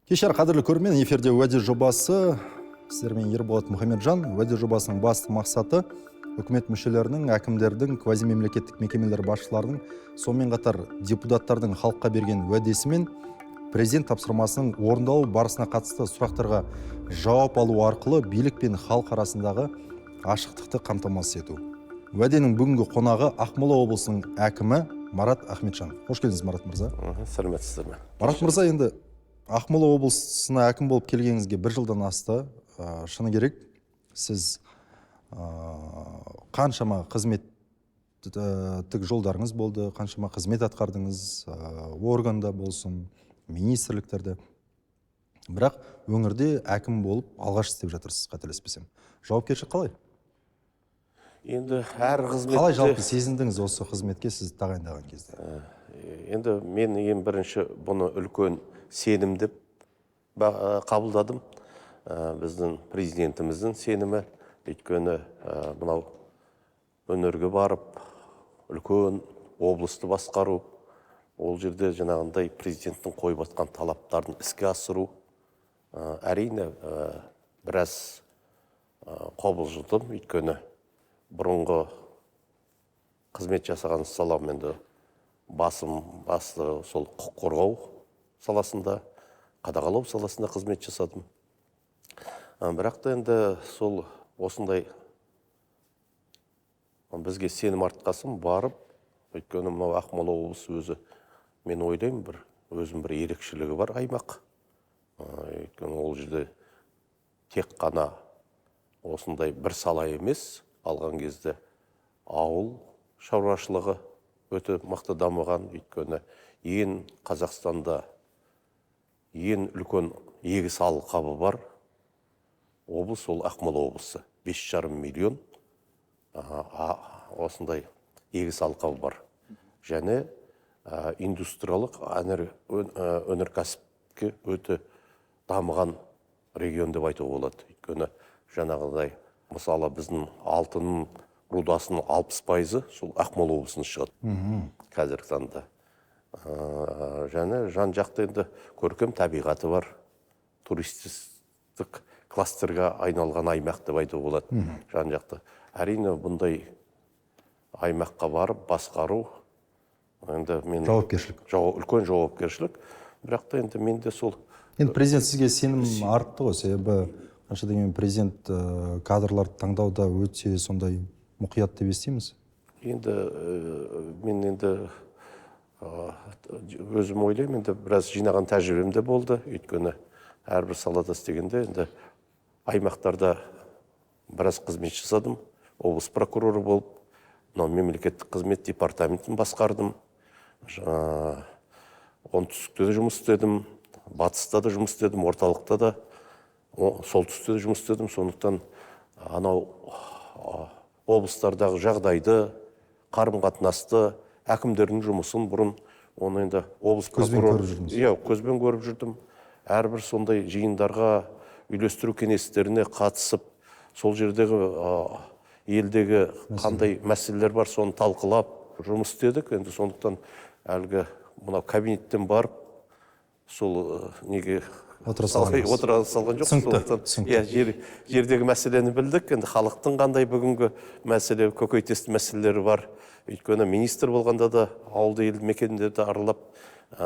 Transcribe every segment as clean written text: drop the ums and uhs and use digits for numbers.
Кеш жарық, қадірлі көрермен, эфирде «Уәде жобасы». Сіздермен Ерболат Мұхамеджан. «Уәде жобасының» басты мақсаты – үкімет мүшелерінің, әкімдердің, квазимемлекеттік мекемелер басшыларының, сонымен қатар депутаттардың халыққа берген уәдесі мен президент тапсырмасының орындалу барысына қатысты сұрақтарға жауап алу арқылы билік пен халық арасындағы ашықтықты қамтамасыз ету. Уәденің бүгінгі қонағы – Ақмола облысының әкімі Марат Ахметжанов. Қош келдіңіз, Марат мырза. Сәлеметсіздер ме? Марат мырза, енді Ақмола облысына әкім болып келгеніңізге бір жылдан асты. Шыны керек, сіз қаншама қызметтік жолдарыңыз болды, қаншама қызмет атқардыңыз, органда болсын, министрліктерде. Бірақ өңірде әкім болып алғаш істеп жатырсыз, қателеспесем. Жауапкершілік қалай? Енді әр қызметте Қалай жалпы сезіндіңіз осы қызметке сізді тағайындаған кезде? Енді мен ең бірінші бұны үлкен сенім деп қабылдадым. Біздің президентіміздің сенімі, өйткені мынау өңірге барып, үлкен облысты басқару, ол жерде жаңағындай президенттің қойып жатқан талаптарын іске асыру, әрине, біраз қобалжыдым, өйткені бұрынғы қызмет жасаған салам енді басым басты сол құқық қорғау саласында, қадағалау саласында қызмет жасадым. Бірақ та енді сол осындай бізге сенім артқасын барып, өйткені мынау Ақмола облысы өзі, мен ойлаймын, бір өзінің бір ерекшелігі бар аймақ. Өйткені ол жерде тек қана осындай бір сала емес, алған кезде ауыл шаруашылығы өте мықты дамыған, өйткені ең Қазақстанда ең үлкен егіс алқабы бар облыс ол Ақмола облысы. 5,5 миллион осындай егіс алқабы бар. Және индустриялық өнеркәсіпке өте дамыған регион деп айтуға болады. Өйткені жаңағыдай, мысалы, біздің алтын рудасының 60%-ы сол Ақмола облысынан шығады қазіргі таңда. Және жан жақты енді көркем табиғаты бар, туристік кластерге айналған аймақ деп айтуға болады жан жақты. Әрине, бұндай аймаққа барып басқару енді мен Жауапкершілік. Үлкен жауапкершілік, бірақ та енді менде сол Енді президент сізге сенім артты ғой, себебі қанша дегенмен президент кадрларды таңдауда өте сондай мұқият деп естиміз. Енді мен енді өзім ойлаймын, енді біраз жинаған тәжірибем де болды, өйткені әрбір салада істегенде енді аймақтарда біраз қызмет жасадым, облыс прокуроры болып, мынау мемлекеттік қызмет департаментін басқардым. Оңтүстікте де жұмыс істедім, батыста да жұмыс істедім, орталықта да, солтүстікте де жұмыс істедім. Сондықтан анау облыстардағы жағдайды, қарым қатынасты, әкімдердің жұмысын бұрын оны енді облыс Көзбен прокурор көріп жүрдіңіз. Иә, көзбен көріп жүрдім. Әрбір сондай жиындарға, үйлестіру кеңестеріне қатысып, сол жердегі елдегі қандай мәселелер бар, соны талқылап жұмыс істедік. Енді сондықтан әлгі мынау кабинеттен барып сол неге Отыра салған жоқсыз. Отыра салған жоқ. Түсінікті, Сондықтан, түсінікті. иә, жердегі мәселені білдік. Енді халықтың қандай бүгінгі мәселе, көкейтесті мәселелері бар. Өйткені министр болғанда да ауылды, елді мекендерді аралап,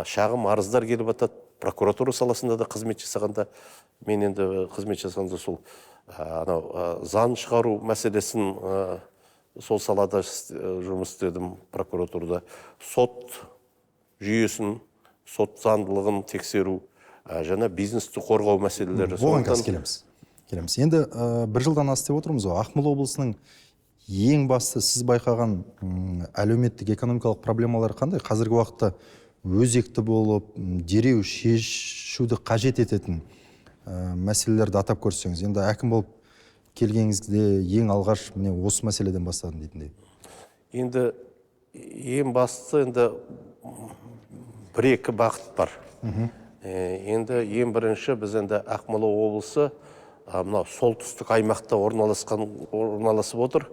шағым арыздар келіп жатады. Прокуратура саласында да қызмет жасағанда, мен енді қызмет жасағанда сол анау заң шығару мәселесін, сол салада жұмыс істедім прокуратурада. Сот жүйесін, сот заңдылығын тексеру және бизнесті қорғау мәселелері. Оған қазір Сондықтан келеміз. Енді бір жылдан асты деп отырмыз ғой. Ақмола облысының ең басты сіз байқаған әлеуметтік экономикалық проблемалары қандай? Қазіргі уақытта өзекті болып, дереу шешуді қажет ететін мәселелерді атап көрсеңіз. Енді әкім болып келгеніңізде ең алғаш міне осы мәселеден бастадым дейтіндей. Енді ең бастысы енді бір екі бағыт бар. Енді ең бірінші біз енді Ақмола облысы мынау солтүстік аймақта орналасып отыр.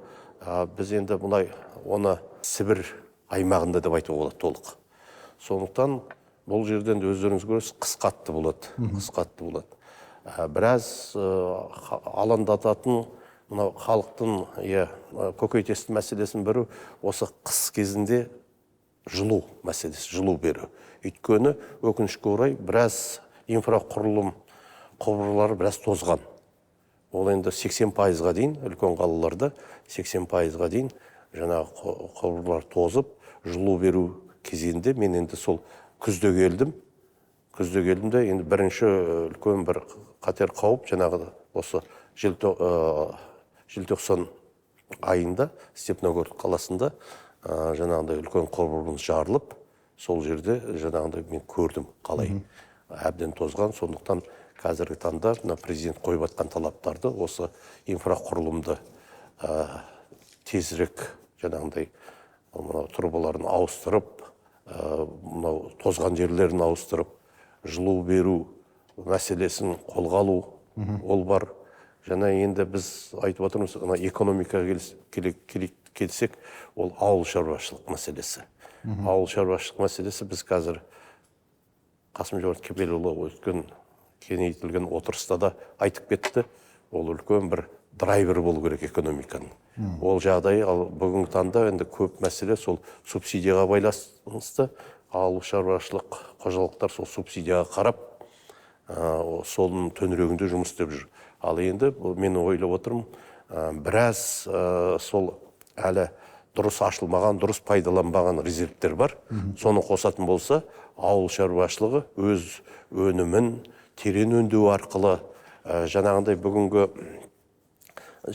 Біз енді былай оны Сібір аймағында деп айтуға болады толық. Сондықтан Бұл жерден де өздеріңіз көресіз, қыс қатты болады. Қыс қатты болады. Біраз алаңдататын мынау халықтың көкейтесті мәселесінің бірі осы қыс кезінде жылу мәселесі, жылу беру. Өйткені өкінішке орай біраз инфрақұрылым құбырлары біраз тозған. Ол енді 80%-ға дейін, үлкен қалаларда 80%-ға дейін жаңағы құбырлар тозып, жылу беру кезінде мен енді сол күзде келдім. Күзде келдім де, енді бірінші үлкен бір қатер қауіп жаңағы осы желтоқсан айында Степногорск қаласында жаңағыдай үлкен құбырымыз жарылып, сол жерде жаңағыдай мен көрдім қалай әбден тозған. Сондықтан қазіргі таңда мына президент қойып жатқан талаптарды, осы инфрақұрылымды тезірек жаңағындай мынау трубаларын ауыстырып, мынау тозған жерлерін ауыстырып, жылу беру мәселесін қолға алу, ол бар. Және енді біз айтып отырмыз, ана экономикаға келсек, ол ауыл шаруашылық мәселесі. Ауыл шаруашылық мәселесі біз қазір Қасым-Жомарт Кемелұлы өткен кеңейтілген отырыста да айтып кетті, ол үлкен бір драйвер болу керек экономиканың. Ол жағдай, ал бүгінгі таңда енді көп мәселе сол субсидияға байланысты. Ауыл шаруашылық қожалықтар сол субсидияға қарап, соның төңірегінде жұмыс істеп жүр. Ал енді мен ойлап отырмын, біраз сол әлі дұрыс ашылмаған, дұрыс пайдаланбаған резервтер бар. Соны қосатын болса, ауыл шаруашылығы өз өнімін терең өңдеу арқылы, жаңағындай бүгінгі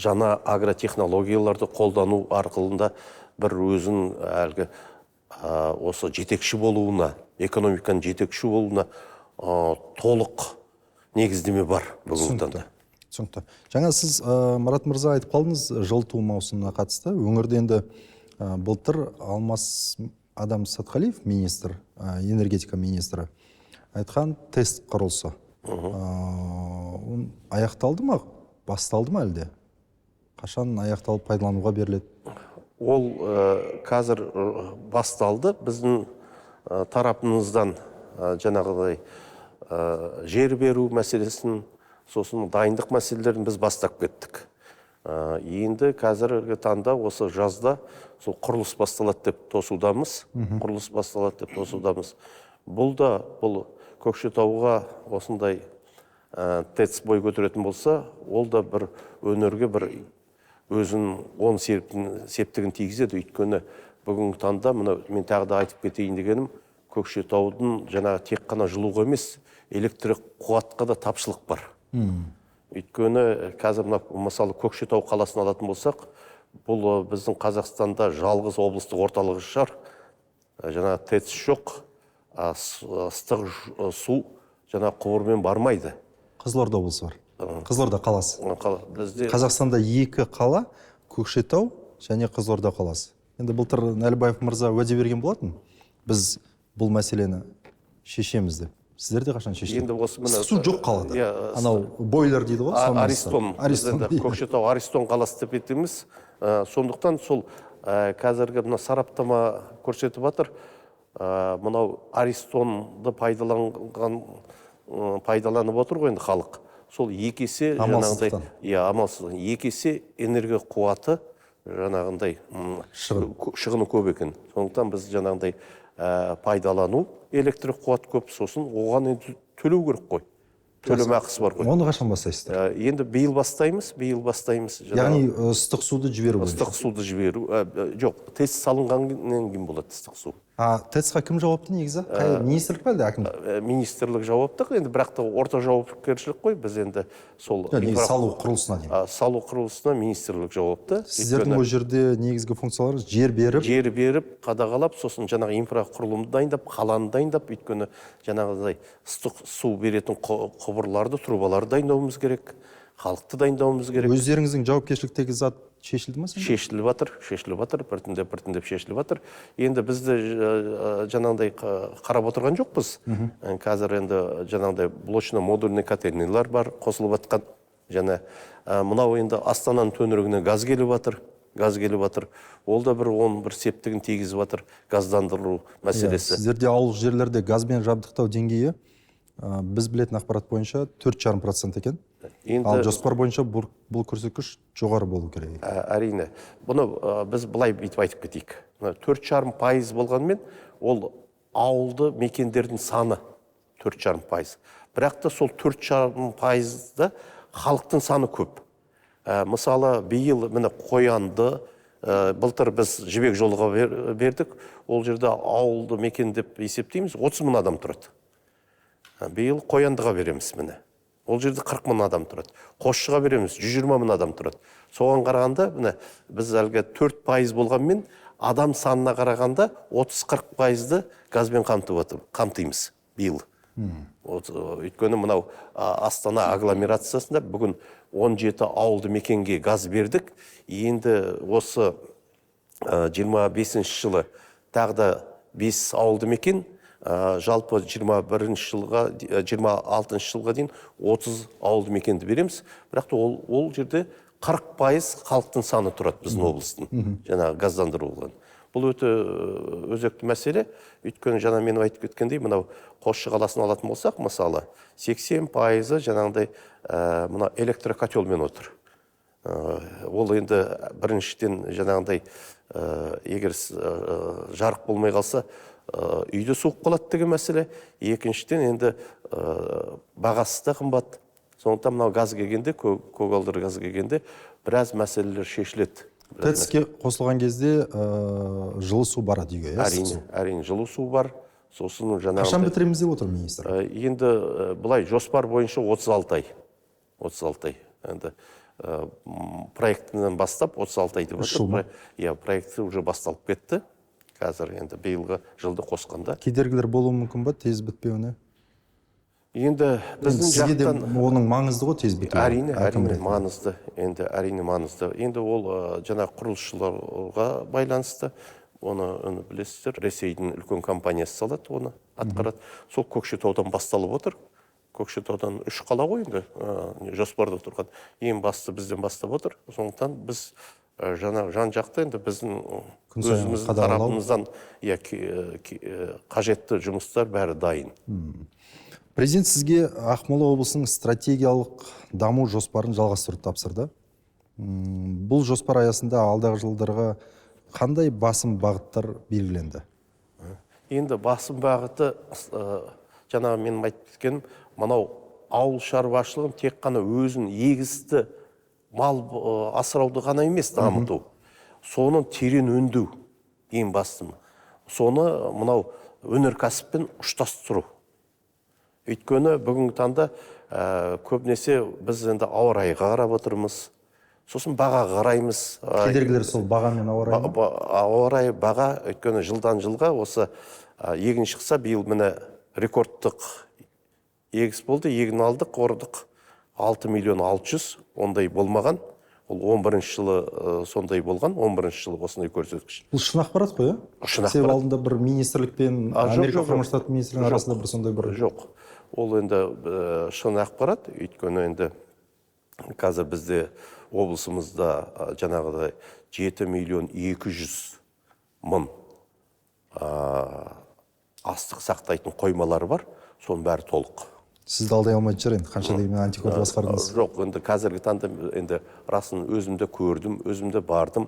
жаңа агротехнологияларды қолдану арқылында бір өзін әлгі осы жетекші болуына, экономиканың жетекші болуына толық негіздеме бар бүгінгі таңда. Түсінікті. Жаңа сіз, Марат мырза, айтып қалдыңыз жылыту маусымына қатысты. Өңірде енді былтыр Алмас Адам Сатқалиев министр, энергетика министрі айтқан тест құрылысы. Аяқталды ма, басталды ма әлде? Қашан аяқталып пайдалануға беріледі? Ол қазір басталды. Біздің тарапымыздан жаңағыдай жер беру мәселесін, сосын дайындық мәселелерін біз бастап кеттік. Енді қазіргі таңда осы жазда сол құрылыс басталады деп тосудамыз. Құрылыс басталады деп тосудамыз. Бұл да, бұл Көкшетауға осындай ТЭЦ бой көтеретін болса, ол да бір өңірге бір өзінің оң септігін тигізеді. Өйткені бүгінгі таңда мына мен тағы да айтып кетейін дегенім, Көкшетаудың жаңағы тек қана жылуға емес, электр қуатқа да тапшылық бар. Өйткені қазір мына мысалы Көкшетау қаласын алатын болсақ, бұл біздің Қазақстанда жалғыз облыстық орталығы шығар. Жаңағы ТЭЦ жоқ, ыстық су жаңа құбырмен бармайды. Қызылорда облысы бар. Қызылорда қаласы. Бізде Қазақстанда екі қала, Көкшетау және Қызылорда қаласы. Енді былтыр Нәлібаев мырза уәде берген болатын, біз бұл мәселені шешеміз деп. Сіздер де қашан шешті? Енді осы міне су жоқ қалада. Анау бойлер дейді ғой, сонымен Аристон. Аристон. Көкшетау Аристон қаласы деп етеміз. Сондықтан сол қазіргі мына сараптама көрсетіп жатыр. Мынау Аристонды пайдаланып отыр ғой енді халық. Сол екі есе жаңағындай, иә, амалсыздықтан. Екі есе энергия қуаты жаңағындай шығыны көп екен. Сондықтан біз жаңағындай пайдалану электр қуат көп, сосын оған енді төлеу керек қой. Төлем ақысы бар ғой. Оны қашан бастайсыздар? Енді биыл бастаймыз, биыл бастаймыз. Яғни ыстық суды жіберу бойынша? Ыстық суды жіберу, жоқ, ТЭЦ салынғаннан кейін болады ыстық су. ТЭЦ-қа кім жауапты негізі? Қай министрлік пе әлде әкімдік? Министрлік жауапты, енді бірақ та орта жауапкершілік қой, біз енді сол Негізі салу құрылысына дейін. Салу құрылысына министрлік жауапты. Сіздердің ол жерде негізгі функцияларыңыз жер беріп, жер беріп, қадағалап, сосын жаңағы инфрақұрылымды дайындап, қаланы дайындап, өйткені жаңағыдай ыстық су беретін құбырларды, трубаларды дайындауымыз керек, халықты дайындауымыз керек. Өздеріңіздің жауапкершіліктегі зат шешілді ме сонда? Шешіліп жатыр, шешіліп жатыр, біртіндеп, біртіндеп шешіліп жатыр. Енді бізді жаңағыдай қарап отырған жоқпыз. Қазір енді жаңағыдай блочно-модульный котельныйлар бар, қосылып жатқан. Және мынау енді Астананың төңірегіне газ келіп жатыр. газ келіп жатыр. Ол да бір оның бір септігін тигізіп жатыр газдандыру мәселесі. Сіздерде ауыл жерлерде газбен жабдықтау деңгейі біз білетін ақпарат бойынша 4,5% екен. Енді ал жоспар бойынша бұл көрсеткіш жоғары болу керек екен. Әрине. Бұны біз былай бүйтіп айтып кетейік. 4,5% болғанмен ол ауылды мекендердің саны 4,5%. Бірақ та сол 4,5%-да халықтың саны көп. Мысалы, биыл міне Қоянды, былтыр біз Жібек жолға бердік. Ол жерде ауылды мекен деп есептейміз, 30 мың адам тұрады. Биыл Қояндыға береміз міне. Ол жерде 40 мың адам тұрады. Қосшыға береміз, 120 мың адам тұрады. Соған қарағанда, міне, біз әлгі 4% болғанмен, адам санына қарағанда 30-40%-ды газбен қамтимыз биыл. Өйткені мынау Астана агломерациясында бүгін 17 ауылды мекенге газ бердік. Енді осы 25 жылы тағы да 5 ауылды мекен, жалпы 21 жылға, 26 жылға дейін 30 ауылды мекенді береміз. Бірақ та ол жерде 40% халықтың саны тұрады біздің облыстың, жаңағы газдандырылған. Бұл өте өзекті мәселе. Өйткені жаңа мен айтып кеткендей, мынау Қосшы қаласын алатын болсақ, мысалы, 80% жаңағындай мына электрокотелмен отыр. Ол енді біріншіден жаңағындай, егер жарық болмай қалса, үйде суық қалады деген мәселе. Екіншіден енді бағасы да қымбат. Сондықтан мынау газ келгенде, көгалдыр газ келгенде біраз мәселелер шешіледі. ТЭЦ-ке қосылған кезде жылы су барады үйге, иә? Әрине, әрине, жылы су бар. Сосын жаңағындай Қашан бітіреміз деп отыр министр? Енді былай жоспар бойынша 36 ай. 36 ай. Енді проектінен бастап 36 ай деп отыр. Иә, проекті уже басталып кетті. Қазір енді биылғы жылды қосқанда. Кедергілер болуы мүмкін ба тез бітпеуіне? Енді біздің жақтан оның маңызды ғой тез бітуі. Әрине, әрине маңызды. Енді әрине маңызды. Енді ол жаңа құрылысшыларға байланысты. Оны білесіздер, Ресейдің үлкен компаниясы салады, оны атқарады. Сол Көкшетаудан басталып отыр. Көкшетаудан 3 қала ғой енді жоспарда тұрған. Ең басты бізден бастап отыр. Сондықтан біз жаңа жан-жақты енді біздің өзіміздің тарапымыздан қажетті жұмыстар бәрі дайын. Президент сізге Ақмола облысының стратегиялық даму жоспарын жалғастыруды тапсырды. Бұл жоспар аясында алдағы жылдарға қандай басым бағыттар белгіленді? Енді басым бағыты, жаңағы менің айтып кеткенім, мынау ауыл шаруашылығын тек қана өзін егісті мал асырауды ғана емес дамыту, соны терең өңдеу ең басты. Соны мынау өнеркәсіппен ұштастыру. Өйткені бүгінгі таңда көбінесе біз енді ауа райға қарап отырмыз, сосын бағаға қараймыз. Кедергілер сол баға мен ауа райы ма? Ауа райы, баға, өйткені жылдан жылға осы егін шықса, биыл міне рекордтық егіс болды, егін алдық, ордық 6 600 000, ондай болмаған. Ол 11 жылы сондай болған, 11 жылы осындай көрсеткіш. Бұл шын ақпарат қой, ә? Шын ақпарат. Себебі алдында бір министрлікпен Америка Құрама Штаты министрлігінің арасында бір сондай бір... Жоқ. Ол енді шын ақпарат, өйткені енді қазір бізде облысымызда жаңағыдай 7 200 000 астық сақтайтын қоймалар бар, соның бәрі толық. Сізді алдай алмайтын шығар енді, қанша дегенмен антикор басқардыңыз. Жоқ, енді қазіргі таңда енді расын өзім де көрдім, өзім де бардым.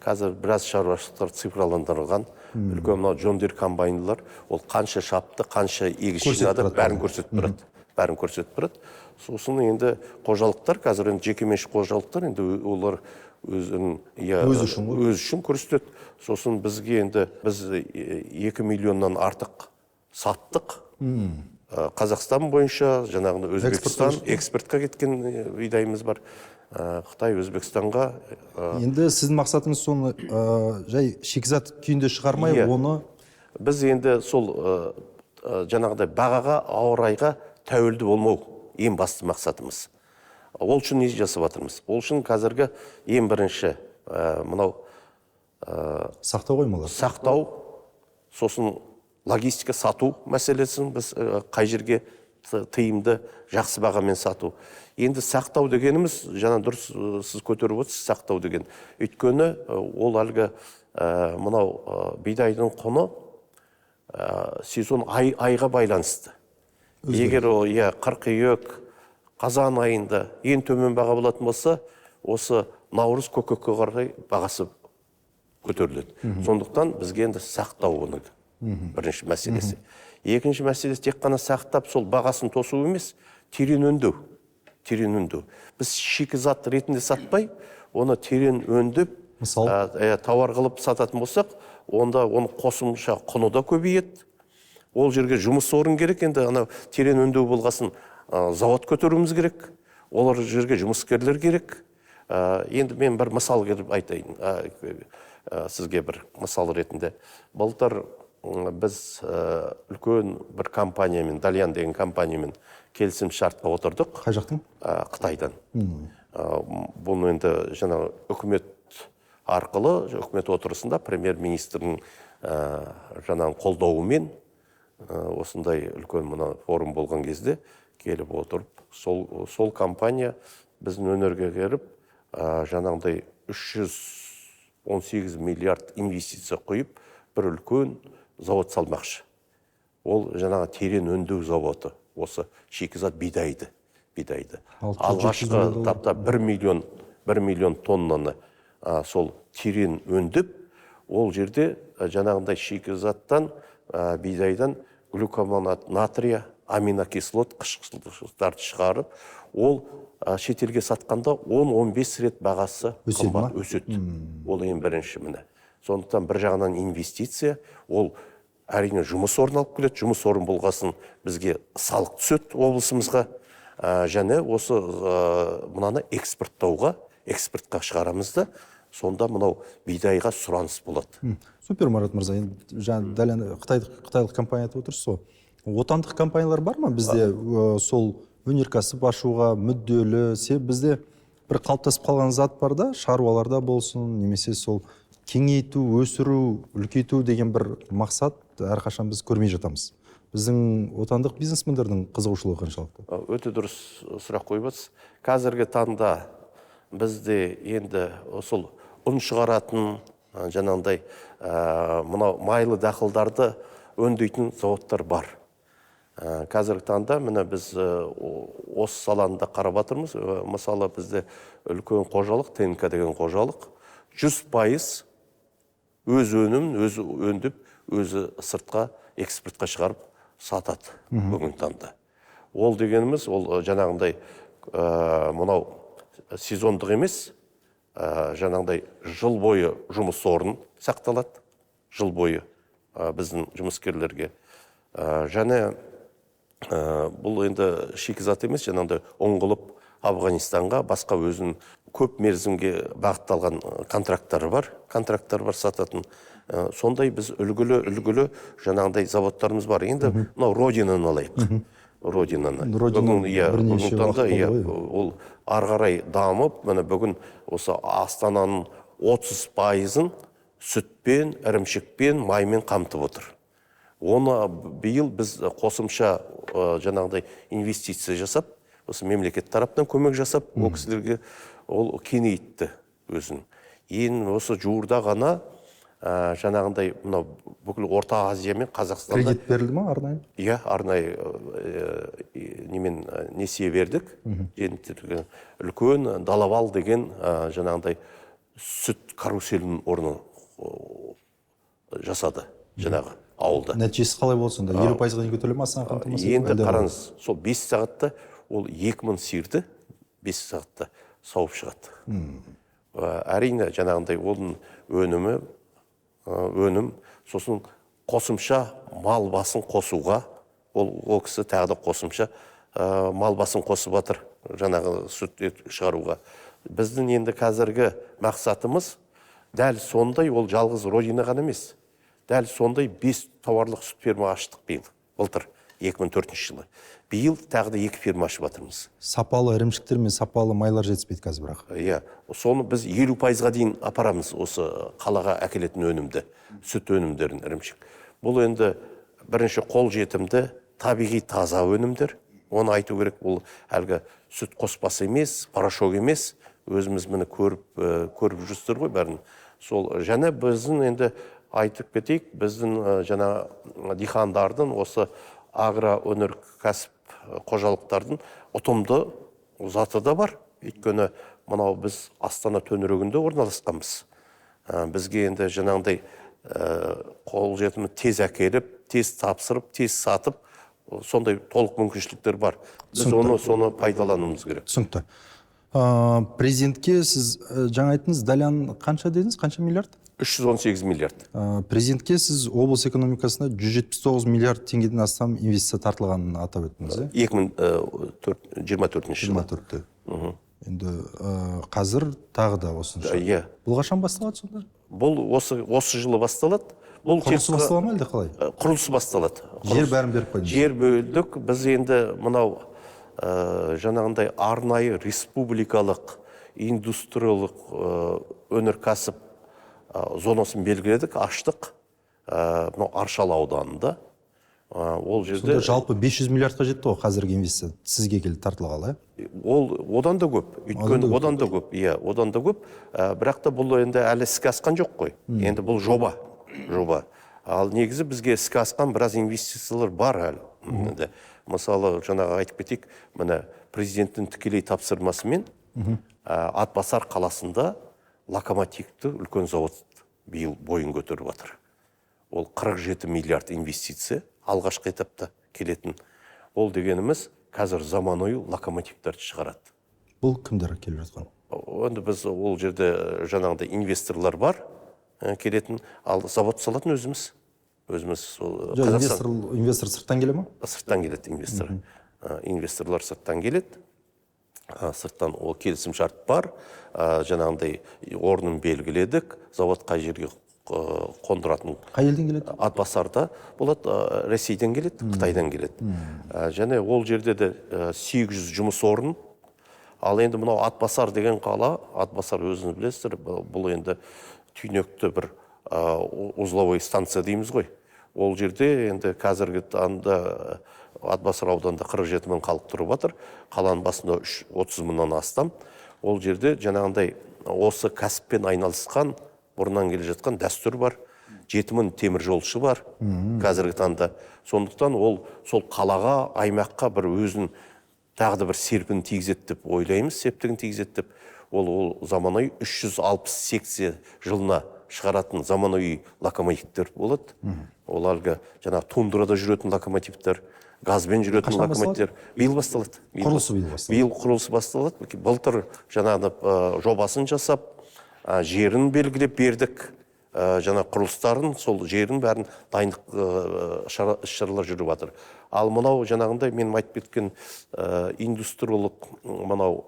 Қазір біраз шаруашылықтар цифрландырылған. Үлкен мынау John Deere комбайнлар, ол қанша шапты, қанша егіс жинады, бәрін көрсетіп тұрады. Бәрін көрсетіп тұрады. Сосын енді қожалықтар, қазір енді жекеменшік қожалықтар, енді олар өзін өз үшін көрсетеді. Сосын бізге енді біз 2 миллионнан артық саттық. Қазақстан бойынша, жаңағыны Өзбекстан, экспортқа кеткен бидайымыз бар. Қытай, Өзбекстанға. Енді сіздің мақсатыңыз соны жай шикізат күйінде шығармай, оны... Біз енді сол жаңағыдай бағаға, ауа райға тәуелді болмау ең басты мақсатымыз. Ол үшін не жасап жатырмыз? Ол үшін қазіргі ең бірінші мынау... Сақтау қоймалар. Сақтау, сосын логистика, сату мәселесін біз қай жерге тиімді, жақсы бағамен сату. Енді сақтау дегеніміз, жаңа дұрыс сіз көтеріп отырсыз, сақтау деген. Өйткені ол әлгі мынау бидайдың құны сезон айға байланысты. Егер ол қыркүйек, қазан айында ең төмен баға болатын болса, осы наурыз көкөкке қарай бағасы көтеріледі. Сондықтан бізге енді сақтау оның бірінші мәселесі. Екінші мәселесі тек қана сақтап сол бағасын тосу емес, терең өңдеу. Терең өңдеу. Біз шикізат ретінде сатпай, оны терең өңдеп, тауар қылып сататын болсақ, онда оның қосымша құны да көбейеді. Ол жерге жұмыс орын керек, енді анау терең өңдеу болғасын завод көтеруіміз керек, олар жерге жұмыскерлер керек. Енді мен бір мысал келіп айтайын, сізге бір мысал ретінде. Былтыр біз үлкен бір компаниямен, Дальян деген компаниямен келісім шартқа отырдық. Қай жақтың? Қытайдан. Бұны енді жаңа үкімет арқылы, үкімет отырысында премьер-министрдің жаңағы қолдауымен осындай үлкен мына форум болған кезде келіп отырып, сол компания біздің өңірге келіп, жаңағыдай 318 миллиард инвестиция құйып, бір үлкен завод салмақшы. Ол жаңағы терең өңдеу заводы, осы шикізат бидайды. Алғашқы тапта 1 миллион тоннаны сол терең өңдеп, ол жерде жаңағындай шикізаттан, бидайдан глюкомонат натрия, аминокислот, қышқылдарды шығарып, ол шетелге сатқанда 10-15 рет бағасы қымбат өседі. Ол ең бірінші міне. Сондықтан бір жағынан инвестиция, ол әрине жұмыс орны алып келеді, жұмыс орны болғасын бізге салық түседі облысымызға, және осы мынаны экспорттауға, экспортқа шығарамыз да, сонда мынау бидайға сұраныс болады. Супер, Марат мырза, енді жаңа дәл қытайлық компания айтып отырсыз ғой. Отандық компаниялар бар ма бізде сол өнеркәсіп ашуға мүдделі? Себебі бізде бір қалыптасып қалған зат бар да, шаруаларда болсын, немесе сол кеңейту, өсіру, үлкейту деген бір мақсат әрқашан біз көрмей жатамыз. Біздің отандық бизнесмендердің қызығушылығы қаншалықты? Өте дұрыс сұрақ қойып отырсыз. Қазіргі таңда бізде енді сол ұн шығаратын, жаңағындай мынау майлы дақылдарды өңдейтін зауыттар бар. Қазіргі таңда міне біз осы саланы да қарап жатырмыз. Мысалы, бізде үлкен қожалық, ТНК деген қожалық, 100% өз өнімін өзі өндіп, өзі сыртқа, экспортқа шығарып сатады бүгінгі таңда. Ол дегеніміз, ол жаңағындай мынау сезондық емес, жаңағындай жыл бойы жұмыс орын сақталады, жыл бойы біздің жұмыскерлерге. Және бұл енді шикізат емес, жаңағындай ұн қылып Афғанистанға, басқа өзінің көп мерзімге бағытталған контракттары бар, контракттар бар сататын. Сондай біз үлгілі жаңағындай заводтарымыз бар. Енді мынау Родинаны алайық. Родинаны. Бүгін, бүгінгі таңда ол ары қарай дамып, міне бүгін осы Астананың 30%-ын сүтпен, ірімшікпен, маймен қамтып отыр. Оны биыл біз қосымша жаңағыдай инвестиция жасап, осы мемлекет тарапынан көмек жасап, ол кісілерге ол кеңейтті өзін. Ең осы жуырда ғана жаңағындай мынау бүкіл Орта Азия мен Қазақстанда кредит берілді ма арнайы? Иә, арнайы немен несие бердік. Үлкен Далавал деген жаңағындай сүт каруселінің орны жасады жаңағы ауылда. Нәтижесі қалай болды сонда? 50%-ға дейін көтеріле ме Астана қамтамасыз? Енді қараңыз, сол 5 сағатта ол 2000 сиырды 5 сағатта сауып шығады. Әрине, жаңағындай оның өнімі, өнім, сосын қосымша мал басын қосуға, ол кісі тағы да қосымша мал басын қосып жатыр, жаңағы сүт шығаруға. Біздің енді қазіргі мақсатымыз дәл сондай, ол жалғыз Родина ғана емес, дәл сондай 5 тауарлық сүт ферма аштық биыл, былтыр 2004 жылы. Биыл тағы да 2 ферма ашып жатырмыз. Сапалы ірімшіктер мен сапалы майлар жетіспейді қазір бірақ. Иә, соны біз 50%-ға дейін апарамыз осы қалаға әкелетін өнімді, сүт өнімдерін, ірімшік. Бұл енді бірінші қол жетімді, табиғи таза өнімдер. Оны айту керек, бұл әлгі сүт қоспасы емес, порошок емес, өзіміз міне көріп жүрсіздер ғой бәрін. Сол және біздің енді айтып кетейік, біздің жаңа диқандардың осы агроөнеркәсіп қожалықтардың ұтымды заты да бар. Өйткені мынау біз Астана төңірегінде орналасқанбыз. Бізге енді жаңағындай қолжетімді тез әкеліп, тез тапсырып, тез сатып, сондай толық мүмкіншіліктер бар. Біз оны соны пайдалануымыз керек. Түсінікті. Президентке сіз жаңа айттыңыз, Далян қанша дедіңіз, қанша миллиард? 318 миллиард. Президентке сіз облыс экономикасына 179 миллиард теңгеден астам инвестиция тартылғанын атап өттіңіз, е? 2024 жылы. 24-те. Енді қазір тағы да осынша. Иә. Бұл қашан басталады сонда? Бұл осы жылы басталады. Бұл құрылысы бастала ма әлде қалай? Құрылысы басталады. Жер бәрін беріп қойдыңыз. Жер бөлдік. Біз енді мынау жаңағындай арнайы республикалық индустриялық өнеркәсіп зонасын белгіледік, аштық. Мынау Аршалы ауданында. Ол жерде жалпы 500 миллиардқа жетті ғой қазіргі инвестиция сізге келіп тартылғалы, ә? Ол одан да көп. Өйткені одан да көп. Иә, одан да көп. Бірақ та бұл енді әлі іске асқан жоқ қой. Енді бұл жоба. Жоба. Ал негізі бізге іске асқан біраз инвестициялар бар әлі. Енді мысалы жаңағы айтып кетейік, міне президенттің тікелей тапсырмасымен Атбасар қаласында локомотивті үлкен завод биыл бойын көтеріп жатыр. Ол 47 миллиард инвестиция алғашқы этапта келетін. Ол дегеніміз қазір заманауи локомотивтерді шығарады. Бұл кімдер келіп жатқан? Енді біз ол жерде жаңағыдай инвесторлар бар келетін, ал завод салатын өзіміз. Өзіміз сол Қазақстан. Инвестор сырттан келе ма? Сырттан келеді инвестор. Инвесторлар сырттан келеді. Сырттан ол келісім шарт бар. Жаңағындай орнын белгіледік. Завод қай жерге қондыратын. Қай елден келеді? Атбасарда болады, Ресейден келеді, Қытайдан келеді. Және ол жерде де 800 жұмыс орын. Ал енді мынау Атбасар деген қала, Атбасар өзіңіз білесіздер, бұл енді түйнекті бір узловой станция дейміз ғой. Ол жерде енді қазіргі таңда Атбасар ауданында 47 мың халық тұрып жатыр. Қаланың басында 30 мыңнан астам. Ол жерде жаңағындай осы кәсіппен айналысқан, бұрыннан келе жатқан дәстүр бар. 7 мың теміржолшы бар қазіргі таңда. Сондықтан ол сол қалаға, аймаққа бір өзін тағы да бір серпін тигізеді деп ойлаймыз, септігін тигізеді деп. Ол заманауи 360 секция жылына шығаратын заманауи локомотивтер болады. Ол әлгі жаңағы тундрада жүретін локомотивтер, газбен жүретін локомотивтер. Биыл басталады. Құрылысы биыл басталады. Биыл құрылысы басталады. Былтыр жаңағы жобасын жасап, жерін белгілеп бердік, жаңа құрылыстарын, сол жерін бәрін дайындық іс-шаралар жүріп жатыр. Ал мынау жаңағындай мен айтып кеткен индустриялық мынау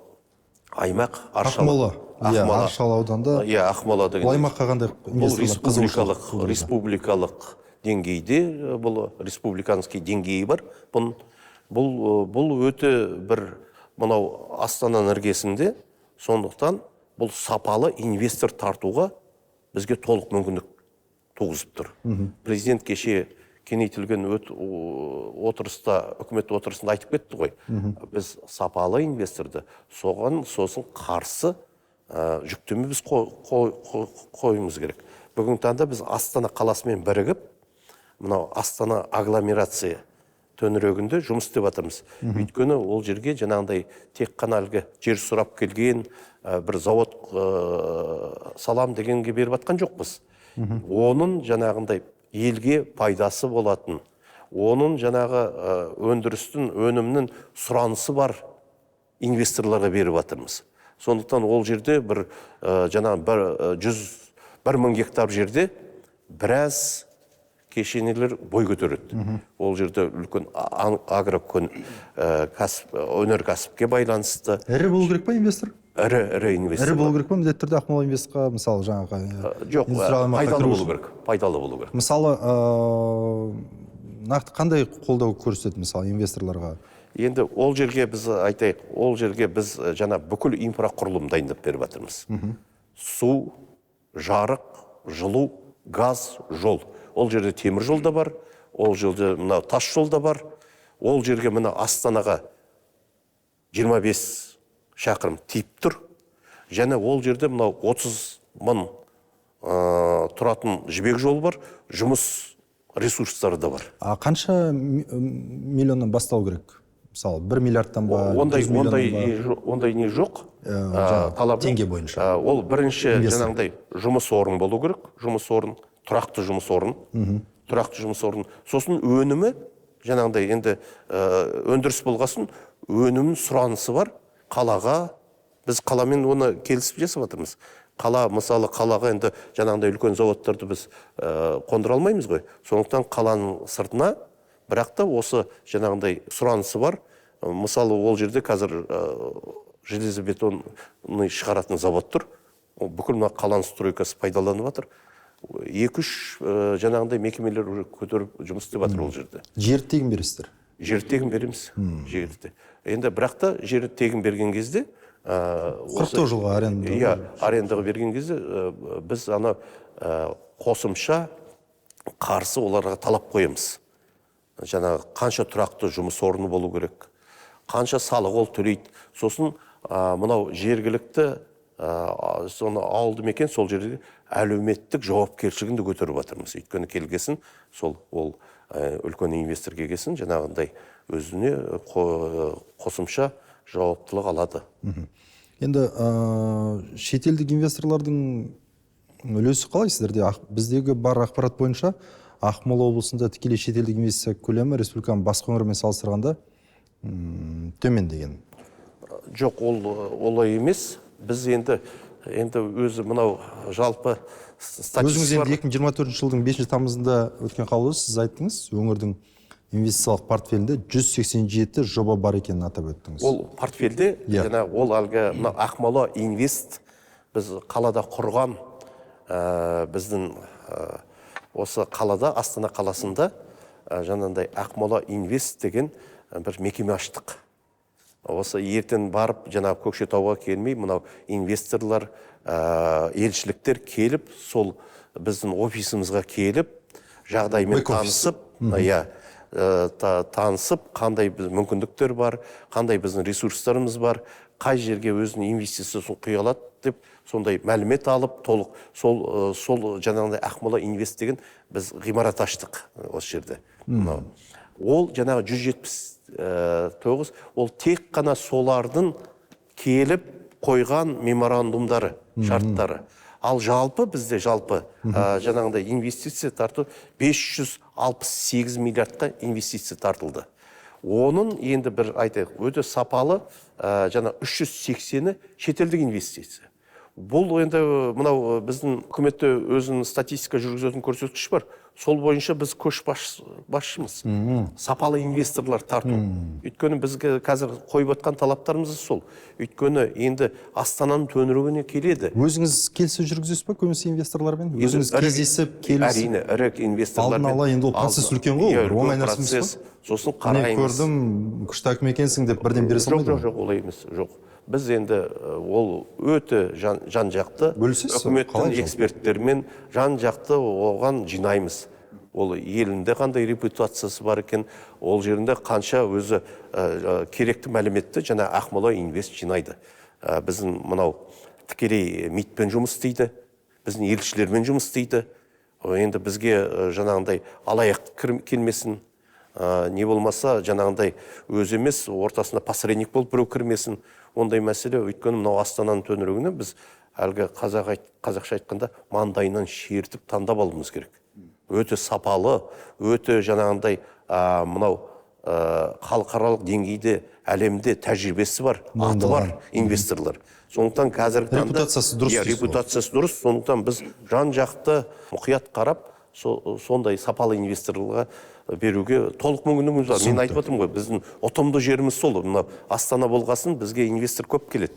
аймақ Аршалы. Ақмола. Аршалы ауданда. Иә, Ақмола деген. Бұл аймаққа қандай инвесторлар қызығушылық? Республикалық деңгейде, бұл республиканский деңгейі бар. Бұл өте бір мынау Астананың іргесінде, сондықтан бұл сапалы инвестор тартуға бізге толық мүмкіндік туғызып тұр. Президент кеше кеңейтілген отырыста, үкімет отырысында айтып кетті ғой. Біз сапалы инвесторды соған сосын қарсы жүктеме біз қоюымыз керек. Бүгінгі таңда біз Астана қаласымен бірігіп, мынау Астана агломерация төңірегінде жұмыс істеп жатырмыз. Өйткені ол жерге жаңағындай тек қана әлгі жер сұрап келген бір завод салам дегенге беріп жатқан жоқпыз. Оның жаңағындай елге пайдасы болатын, оның жаңағы өндірістің, өнімнің сұранысы бар инвесторларға беріп жатырмыз. Сондықтан ол жерде бір жаңағы 1 мың гектар жерде біраз кешенелер бой көтереді. Ол жерде үлкен агро өнеркәсіпке байланысты. Ірі болу керек па инвестор? Ірі инвестор. Ірі болу керек па міндетті түрде Ақмола инвестқа, мысалы жаңағы? Жоқ, пайдалы болу керек. Пайдалы болу керек. Мысалы, нақты қандай қолдау көрсетеді мысалы инвесторларға? Енді ол жерге біз айтайық, ол жерге біз жаңа бүкіл инфрақұрылым дайындап беріп жатырмыз. Су, жарық, жылу, газ, жол. Ол жерде темір жол да бар, ол жерде мына тас жол да бар. Ол жерге мына Астанаға 25 шақырым тиіп тұр. Және ол жерде мынау 30 мың тұратын жібек жолы бар, жұмыс ресурстары да бар. А қанша миллионнан басталу керек? Мысалы, 1 миллиардтан ба? Ондай ондай не жоқ. Талап теңге бойынша. Ол бірінші жаңағыдай жұмыс орын болу керек, жұмыс орын, тұрақты жұмыс орын, тұрақты жұмыс орын. Сосын өнімі жаңағыдай енді өндіріс болғасын өнімнің сұранысы бар қалаға. Біз қаламен оны келісіп жасап жатырмыз. Қала, мысалы, қалаға енді жаңағыдай үлкен заводтарды біз қондыра алмаймыз ғой. Сондықтан қаланың сыртына, бірақ та осы жаңағындай сұранысы бар. Мысалы, ол жерде қазір железобетонный шығаратын завод тұр. Бүкіл мына қаланың стройкасы пайдаланып жатыр. 2-3 жаңағындай мекемелер уже көтеріп жұмыс істеп жатыр ол жерде. Жер тегін бересіздер? Жер тегін береміз. Жерді. Енді бірақ та жер тегін берген кезде 44 жылға аренда. Иә, арендаға берген кезде біз ана қосымша қарсы оларға талап қоямыз. Жаңағы қанша тұрақты жұмыс орны болу керек, қанша салық ол төлейді. Сосын мынау жергілікті соны ауылды мекен сол жерде әлеуметтік жауапкершілігін де көтеріп жатырмыз. Өйткені келгесін сол ол үлкен инвестор келгесін жаңағындай өзіне қосымша жауаптылық алады. Енді шетелдік инвесторлардың үлесі қалай сіздерде? Біздегі бар ақпарат бойынша Ақмола облысында тікелей шетелдік инвестиция көлемі республиканың басқа өңірімен салыстырғанда төмен деген. Жоқ, ол олай емес. Біз енді өзі мынау жалпы статистика. Өзіңіз енді 2024 жылдың 5 тамызында өткен қаулы сіз айттыңыз, өңірдің инвестициялық портфелінде 187 жоба бар екенін атап өттіңіз. Ол портфелде, жаңа ол әлгі мына Ақмола Инвест біз қалада құрған, біздің осы қалада, Астана қаласында жаңағындай Ақмола Инвест деген бір мекеме аштық. Осы ертең барып жаңағы Көкшетауға келмей, мынау инвесторлар, елшіліктер келіп, сол біздің офисімізге келіп, жағдаймен танысып, иә, танысып, қандай мүмкіндіктер бар, қандай біздің ресурстарымыз бар, қай жерге өзінің инвестициясын құя алады деп сондай мәлімет алып, толық сол жаңағындай Ақмола Инвест деген біз ғимарат аштық осы жерде. Ол жаңағы 179, ол тек қана солардың келіп қойған меморандумдары, шарттары. Ал жалпы бізде жалпы жаңағындай инвестиция тарту 568 миллиардқа инвестиция тартылды. Оның енді бір айтайық, өте сапалы жаңа 380-і шетелдік инвестиция. Бұл енді мынау біздің үкіметте өзінің статистика жүргізетін көрсеткіш бар. Сол бойынша біз көш басшымыз. Сапалы инвесторлар тарту. Өйткені бізге қазір қойып отқан талаптарымыз сол. Өйткені енді Астананың төңірегіне келеді. Өзіңіз келіссөз жүргізесіз ба көбінесе инвесторлармен? Өзіңіз кездесіп, келісіп. Әрине, ірі инвесторлармен. Алдын ала енді ол процесс үлкен ғой, ол оңай нәрсе емес қой. Сосын қараймыз. Мен көрдім, күшті әкім екенсің деп бірден бере салмайды ғой. Жоқ, олай емес, жоқ. Біз енді ол өте жан-жақты үкіметтің эксперттерімен жан-жақты оған жинаймыз. Ол елінде қандай репутациясы бар екен, ол жерінде қанша өзі керекті мәліметті жаңа Ақмола Инвест жинайды. Біздің мынау тікелей МИДпен жұмыс істейді, біздің елшілермен жұмыс істейді. Енді бізге жаңағындай алаяқ келмесін, не болмаса жаңағындай өзі емес, ортасында посредник болып біреу кірмесін. Ондай мәселе, өйткені мынау Астананың төңірегіне біз әлгі қазақша айтқанда маңдайынан шертіп таңдап алуымыз керек. Өте сапалы, өте жаңағындай мынау халықаралық деңгейде, әлемде тәжірибесі бар, аты бар инвесторлар. Сондықтан қазіргі таңда репутациясы дұрыс. Иә, репутациясы дұрыс. Сондықтан біз жан-жақты мұқият қарап, сондай сапалы инвесторларға беруге толық мүмкіндігіміз бар. Мен айтып отырмын ғой, біздің ұтымды жеріміз сол. Мынау Астана болғасын бізге инвестор көп келеді.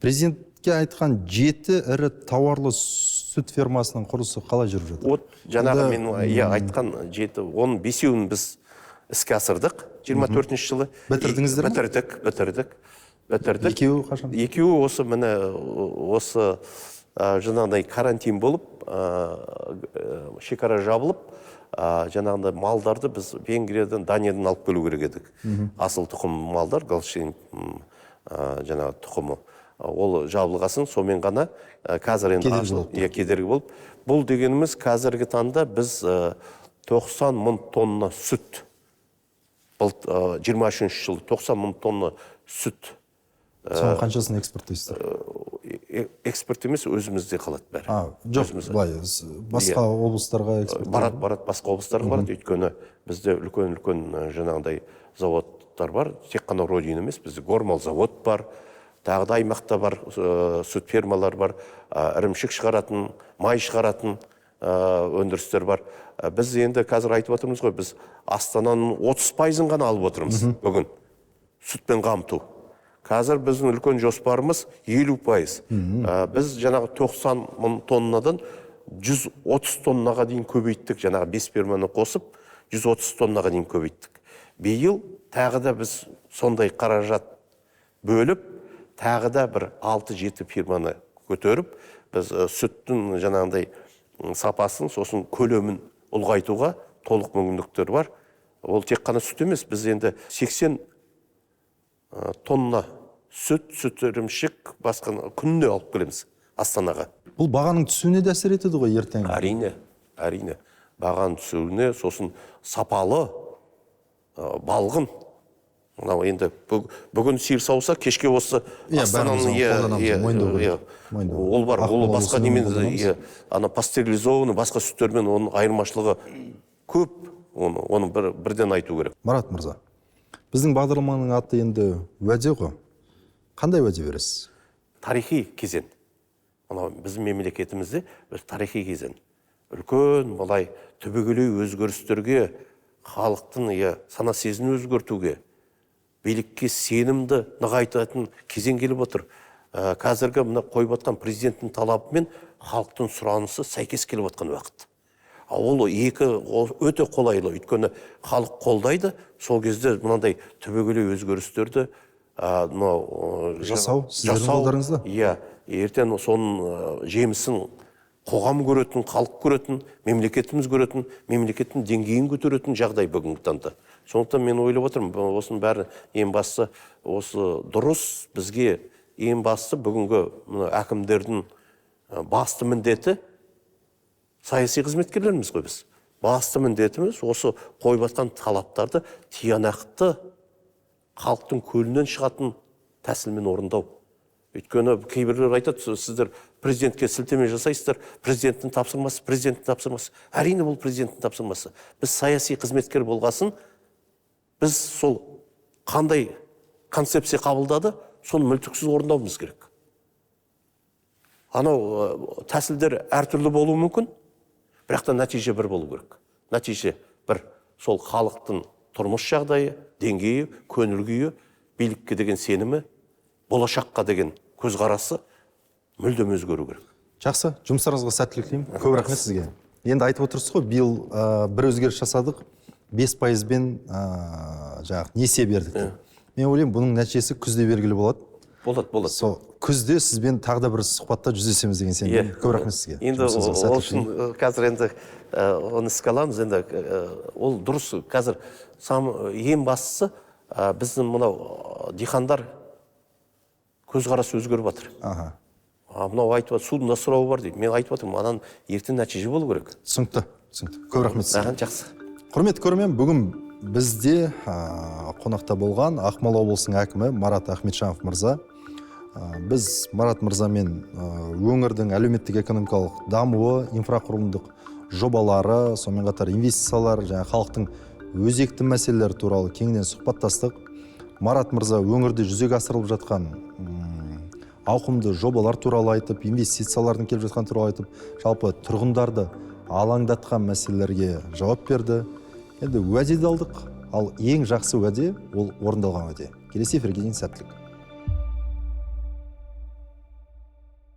Президентке айтқан 7 ірі тауарлы сүт фермасының құрылысы қалай жүріп жатыр? Вот жаңағы мен айтқан 7, оның 5-еуін біз іске асырдық 24 жылы. Бітірдіңіздер ме? Бітірдік. Екеуі қашан? Екеуі осы міне осы жаңағыдай карантин болып, шекара жабылып, Жаңағындай малдарды біз Венгриядан, Даниядан алып келу керек едік. Асыл тұқым малдар, голштин жаңағы тұқымы. Ол жабылғасын, сонымен ғана қазір енді кедергі болып. Бұл дегеніміз қазіргі таңда біз 90 мың тонна сүт, 23 жылы 90 мың тонна сүт. Соның қаншасын экспорттайсыздар? Экспорт емес, өзімізде қалады бәрі. Жоқ, былай, басқа облыстарға экспорт? Барады, барады, басқа облыстарға барады. Өйткені бізде үлкен-үлкен жаңағындай заводтар бар. Тек қана Родина емес, бізде Гормал завод бар, тағы да аймақта бар, сүт фермалар бар, ірімшік шығаратын, май шығаратын өндірістер бар. Біз енді қазір айтып отырмыз ғой, біз Астананың 30%-ын ғана алып отырмыз бүгін сүтпен қамту. Қазір біздің үлкен жоспарымыз 50%. Біз жаңағы 90 мың тоннадан 130 тоннаға дейін көбейттік, жаңағы 5 ферманы қосып 130 тоннаға дейін көбейттік. Биыл тағы да біз сондай қаражат бөліп, тағы да бір 6-7 фирманы көтеріп, біз сүттің жаңағындай сапасын, сосын көлемін ұлғайтуға толық мүмкіндіктер бар. Ол тек қана сүт емес, біз енді 80 тонна сүт, сүт ірімшік басқа күніне алып келеміз Астанаға. Бұл бағаның түсуіне де әсер етеді ғой ертең? Әрине, әрине. Бағаның түсуіне, сосын сапалы балғын. Мынау енді бүгін сиыр сауса, кешке осы Астананың ол бар, ол басқа немен, ана пастерилизованный басқа сүттермен оның айырмашылығы көп, оны бірден айту керек. Марат мырза, біздің бағдарламаның аты енді уәде ғой. Қандай уәде бересіз? Тарихи кезең. Мынау біздің мемлекетімізде бір тарихи кезең. Үлкен былай түбегейлі өзгерістерге, халықтың сана сезімін өзгертуге, билікке сенімді нығайтатын кезең келіп отыр. Қазіргі мына қойып отқан президенттің талабымен халықтың сұранысы сәйкес келіп отқан уақыт. Ол екі өте қолайлы, өйткені халық қолдайды, сол кезде мынандай түбегейлі өзгерістерді жасау сіздердің қолдарыңызда. Иә, ертең соның жемісін қоғам көретін, халық көретін, мемлекетіміз көретін, мемлекеттің деңгейін көтеретін жағдай бүгінгі таңда. Сондықтан мен ойлап отырмын, осының бәрі ең бастысы осы дұрыс, бізге ең бастысы бүгінгі әкімдердің басты міндеті саяси қызметкерлеріміз ғой біз. Басты міндетіміз осы қойып жатқан талаптарды тиянақты халықтың көңілінен шығатын тәсілмен орындау. Өйткені кейбіреулер айтады, сіздер президентке сілтеме жасайсыздар, президенттің тапсырмасы, президенттің тапсырмасы. Әрине бұл президенттің тапсырмасы. Біз саяси қызметкер болғасын, біз сол қандай концепция қабылдады, соны мүлтіксіз орындауымыз керек. Анау тәсілдер әртүрлі болуы мүмкін, бірақ та нәтиже бір болу керек. Нәтиже бір, сол халықтың тұрмыс жағдайы, деңгейі, көңіл күйі, билікке деген сенімі, болашаққа деген көзқарасы мүлдем өзгеру керек. Жақсы, жұмыстарыңызға сәттілік тілеймін. Көп рахмет сізге. Енді айтып отырсыз ғой, биыл бір өзгеріс жасадық, 5%-бен жаңағы несие бердік деп. Мен ойлаймын, бұның нәтижесі күзде белгілі болады. Болады, болады. Сол күзде сізбен тағы да бір сұхбатта жүздесеміз деген сенімдемін. Көп рахмет сізге. Енді ол үшін қазір енді оны іске аламыз. Енді ол дұрыс. Қазір ең бастысы біздің мынау диқандар көзқарасы өзгеріп жатыр. Мынау айтып жатыр, судың да сұрауы бар дейді. Мен айтып жатырмын, анан ертең нәтиже болу керек. Түсінікті, түсінікті. Көп рахмет сізге. Жақсы. Құрметті көрермен, бүгін бізде қонақта болған Ақмола облысының әкімі Марат Ахметжанов мырза. Біз Марат мырзамен өңірдің әлеуметтік экономикалық дамуы, инфрақұрылымдық жобалары, сонымен қатар инвестициялар, және халықтың өзекті мәселелері туралы кеңінен сұхбаттастық. Марат мырза өңірде жүзеге асырылып жатқан ауқымды жобалар туралы айтып, инвестициялардың келіп жатқан туралы айтып, жалпы тұрғындарды алаңдатқан мәселелерге жауап берді. Енді уәде де алдық, ал ең жақсы уәде ол орындалған уәде. Келесі эфирге дейін сәттілік.